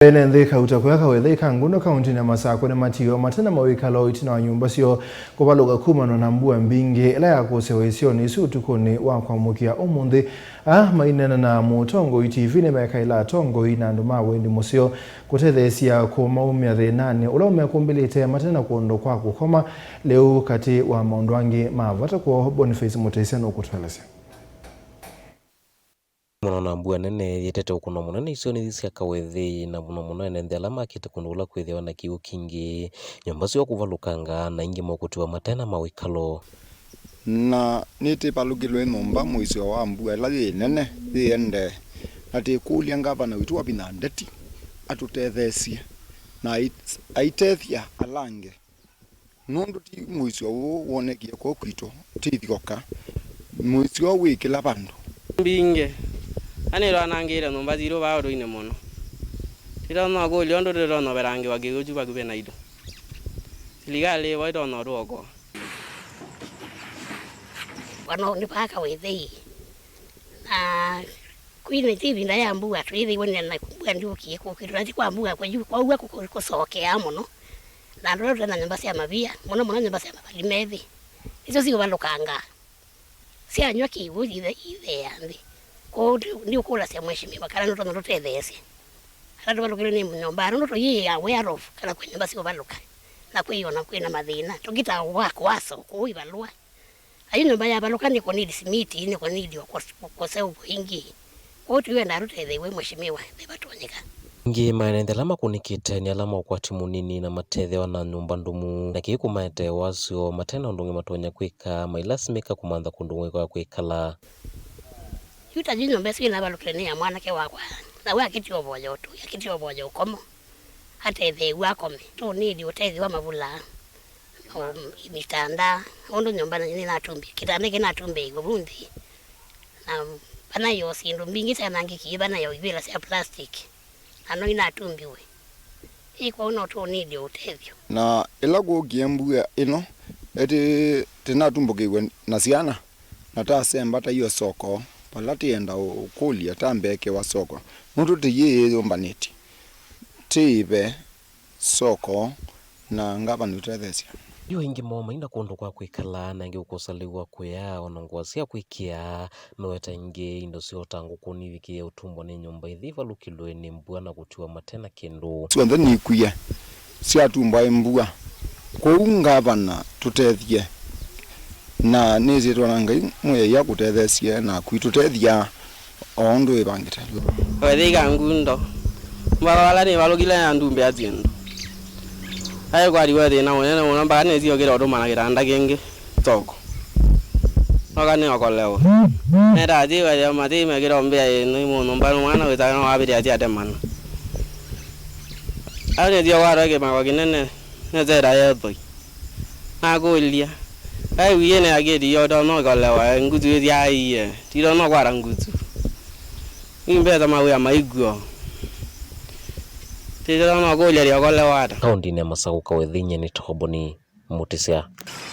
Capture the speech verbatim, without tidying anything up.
Ene nthĩ kauta kũya Kawethei ka Ngundo kaũntĩnĩ ya Masakũ nĩmatiiwe mate na mawĩkalo ĩtina wa nyũmba syoo kũvalũka kumanwa na mbua mbingĩ ĩla yakũsĩwe isionĩ isu ũtukũnĩ wa kwamũkĩa ũmũnthĩ. Aa maineena na Mũtongoi T V nĩmekaĩla atongoi na andũ ma wendi mũseo kũtetheesya kũmaumya thĩnanĩ ũla ũmekumbĩlĩte mate na kũndũ kwa kũkoma. Lĩu katĩ wa maũndũ angĩ ma vata kwoo, Boniface Mũtĩsya nũkũtũelesya. Mũno na mbua nene yĩtete ũkũno mũnene isionĩ ithi sya Kawethei, na mũno mũno ene nthĩ ala makĩte kũndũ kũla kwĩthĩawa na kĩw'ũ kingĩ, nyũmba syoo kũvalũkanga, na ingĩ mokũtiwa mate na mawĩkalo. Na nĩtĩvalũkĩlwe nyũmba mũisyo wa mbua ĩla yĩ nene yĩendee, na tĩkũlya ngavana witũ wa vinya Ndeti atũtetheesye na ai-, aitethya ala angĩ. Nũndũ ti mũisyo ũũ wonekie kũũ kwitũ, ti ithyoka. Mũisyo ũũ wĩ kĩla vandũ. Mbingĩ. Anĩtwanangĩte nyũmba sitũ vaa ũtũinĩ mũno. Tũtonya kũlya ũndũ tũtonya ũvelangĩwa kĩw'ũ kyu vakuvĩ naitũ. Silikalĩ ĩvo ĩtonya ũtũokoa. Vano nĩ vaa Kawethei. Na kwinĩte ĩvinda ya mbua, twĩthĩiwe nĩ na mbua ndyũkie kũkĩtũ, na ti kwa mbua kwa yu, kwa ũw'a kũkũ-, kũsokea mũno. Na andũ ala tũte na nyũmba sya mavia, mũno mũno nyũmba sya mavali methĩ, nĩsyo siũvalũkangaa. Syanyw'a kĩw'ũ ithe-, itheea nthĩ. Kwoou ndi-, ndiũkũlasya mheshimiwa kana nũtonya tũtetheesye. Ala tũvalũkĩlwe nĩ nyũmba, nũndũ tũyĩ aware of kana kwĩ nyũmba siũvalũka, na kwĩ ona kwĩ na mathĩna. Tũkĩtaa wa kũasa kũu ivalũa. Ayu nyũmba yavalũka nĩkũnidi simiti, nĩkũnidi kũseũvw'a ĩngĩ. Kwoou tũiwendaa tũtetheew'e, mheshimiwa, ve vatonyeka. Ĩngĩ maendeela makũnĩkĩte nĩ ala ma ũkwati mũnini na matethĩwa na nyũmba ndũmu, na kĩĩ kũmaete wasyo mate na ũndũ ũngĩ matonya kwĩka, mailasimĩka kũmantha kũndũ kũngĩ kwa kwĩkala. Yu ta yu nyũmba ĩsu ĩnavalũkile nĩ ya mwanake wakwa, na we akĩtie ũvoya ũtũi, akĩtie ũvoya ũkomo. Atetheew'a akome. Tũnĩĩthya ũtethyo wa mavula, o, vitanda, ũndũ nyũmba nĩnatumbĩ-, kĩtanda kĩnatumbĩĩw'e vu nthĩ. Na vanaĩ o syĩndũ mbingĩ syanangĩkie, vanaĩ o ivĩla sya plastic, na no inatumbiwe. Ĩ kwoou no tũnĩĩthya ũtethyo. Na ĩla kũkie mbua ĩno, ĩtĩ tĩnatumbũkĩiwe na syana, na tasemba taiyo soko, vala tĩenda ũkũlya tambeekewa soko, nũndũ tĩyĩyĩyũmbanĩtye. Tĩĩve soko na ngavana ũtetheesya. Yu aingĩ moo maina kũndũ kwa kwĩkala, na angĩ ũkosa lĩu wa kũya, ona ngũa sya kwĩkĩa, meweta ingĩ, indo syoo ta ngũkũ nivikĩe ũtumbwa nĩ nyũmba ithi ivalũkĩlwe nĩ mbua na kũtiwa mate na kĩndũ. Syonthe nikwie, syatumbwa ĩ mbua. Kwoou ngavana tũtethye. Na nĩsĩtwa na Ngai Mũyaĩa kũtetheesye naku itũtethya o ũndũ wĩvangĩte. Wethĩika Ngundo. Mbaka vala nĩvalũkile yandumbĩa syĩndũ. Aĩ kwatiwe thĩna mũnene mũno mpaka nĩsiokĩte ũtũma na kĩtanda kĩngĩ soko. Noka nĩokolewa. Netaatiwe ya matei mekĩte mbĩa ĩno mũnyũmba mwana wĩtaga no wavĩte asyate mana. Au nĩsio kwatwa kĩmako kĩnene nĩseta yethoi. Nakũlya, vai wĩĩ nĩ akĩti yo tonya ũkolewa, nguthu ĩthyaĩie, ti tonya ũkwata nguthu. Nĩ mbesa mawĩa maikw'o. Ti tonya ũkũlya lĩokolewa ata? Kaũntĩnĩ ya Masakũ Kawethei, nyie nĩ Toboni Mũtĩsya.